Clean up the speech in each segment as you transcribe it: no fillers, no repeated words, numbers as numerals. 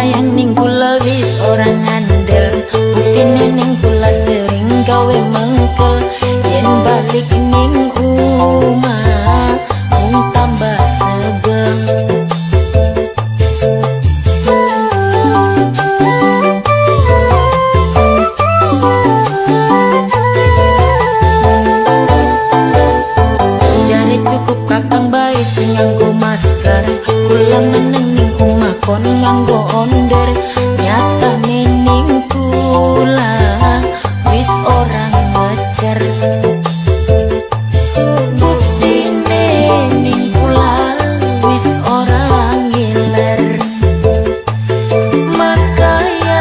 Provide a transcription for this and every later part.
sayang ning kula wis ora ngandel. Buktine ning kula sering gawe mengkel. Yen balik ning omah mung tambah sebel. Jare cukup kakang bae sing nganggo masker. Kula meneng ning omah kon nganggo onder. Nyatane ning kula wis ora ngecer. Buktine ning kula wis ora ngiler. Makaya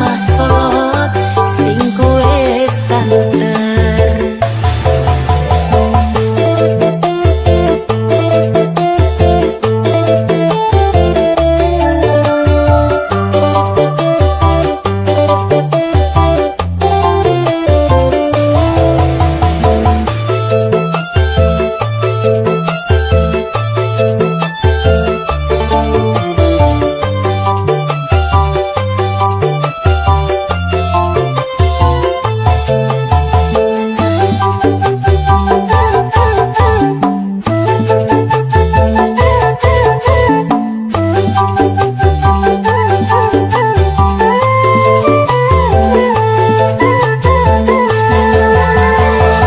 masolot selingkuhe santer.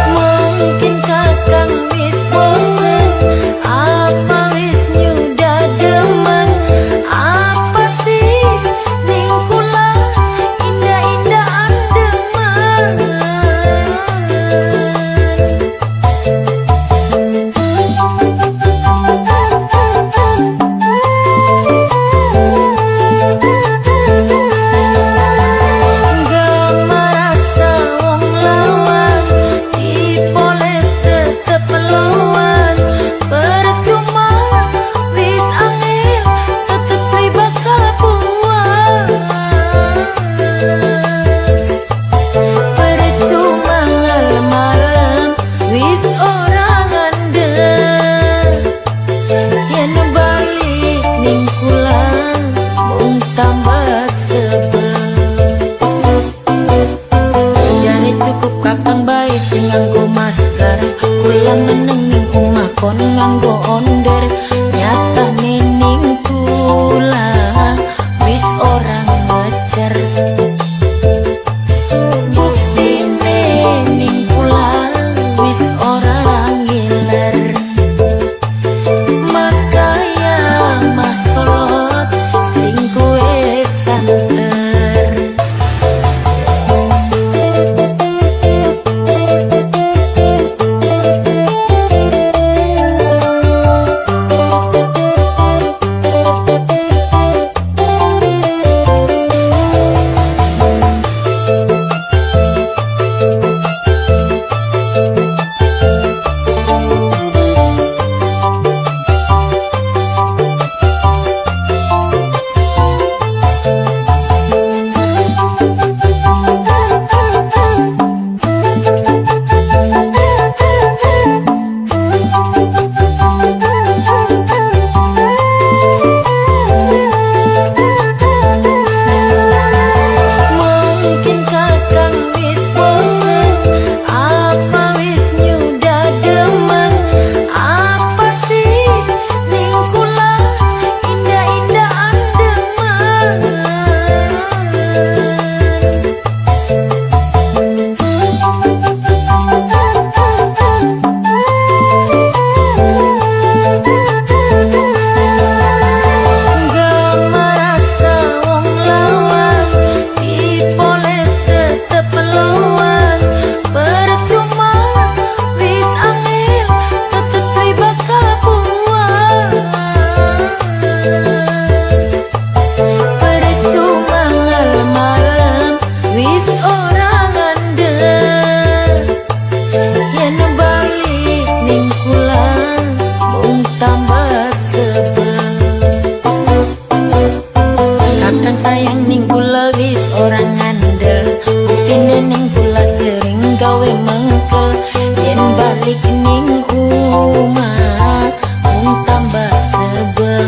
Mungkin kakang wis bosen, apa wis nyuda demen? Apa sih ning kula indah-indahan demen? Gak merasa wong lawas, dipoles tetep luas. Percuma wis angel tetep beli bakal puas. Percuma ngalem-alem wis ora ngandel. Yen balik ning kula mung tambah sebel. Jare cukup kakang bae sing nganggo masker. Kula meneng ning omah kon nganggo onder. Nyatane ning kula wis ora ngecer. Buktine ning kula wis ora ngiler. Makaya masolot selingkuhe santer. Mungkin kakang wis bosen, apa wis nyuda demen? Apa sih ning kula indah-indahan demen? Gak merasa wong lawas, dipoles tetep luas. Percuma wis angel tetep beli bakal puas. Percuma ngalem-alem wis ora ngandel. Yen balik ning kula mung tambah sebel. Kakang sayang ning kula wis ora ngandel. Buktine ning kula sering gawe mengkel. Yen balik ning omah mung tambah sebel.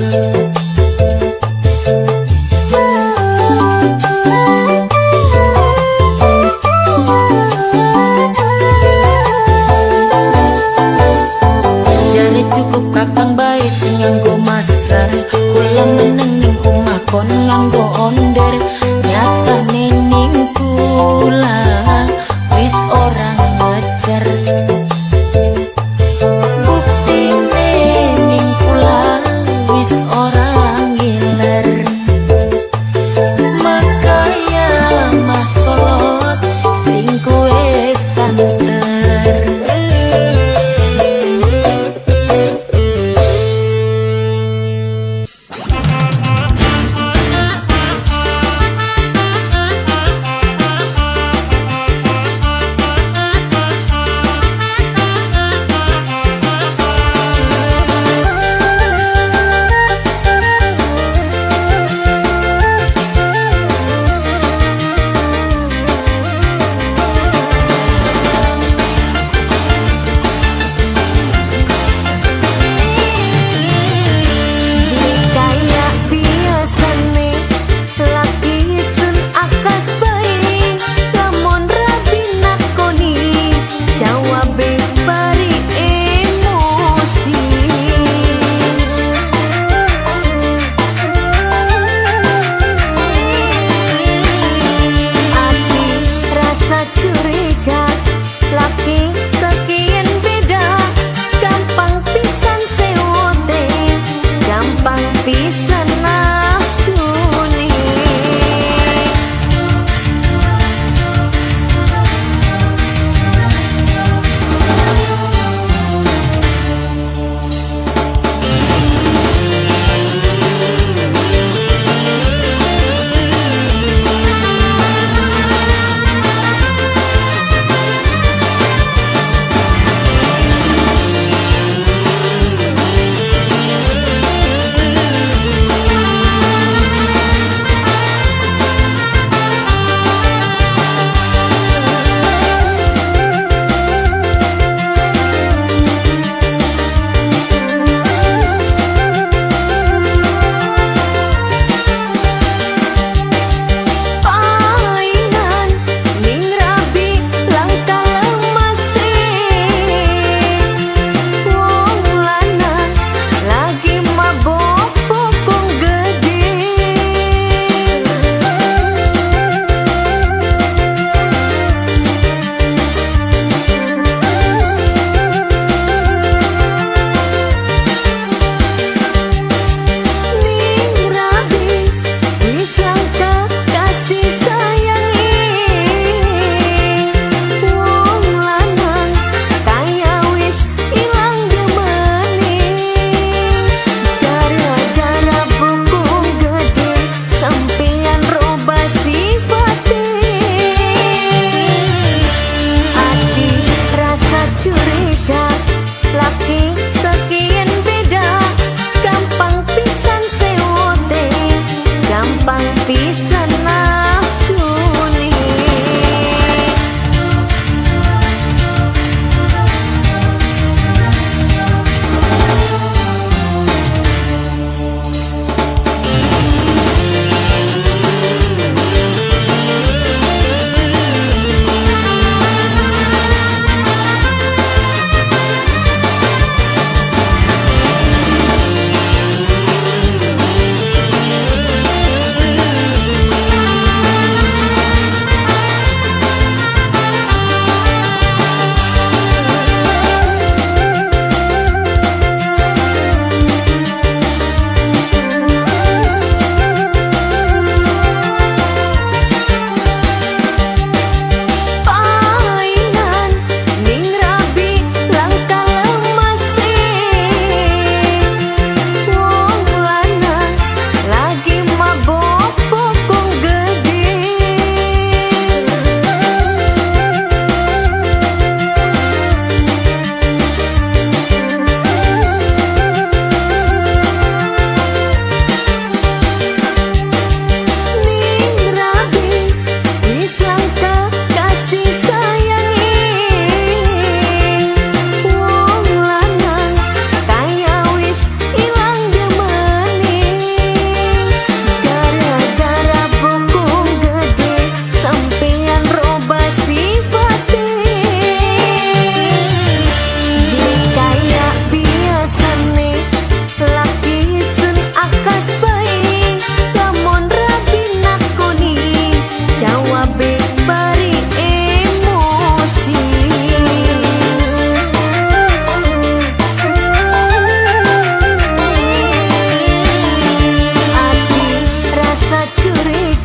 onder. Nyatane ning kula wis ora ngejar. Buktine ning kula wis ora ngiler. Makanya Mas Solot sing kowe santer.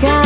Kang.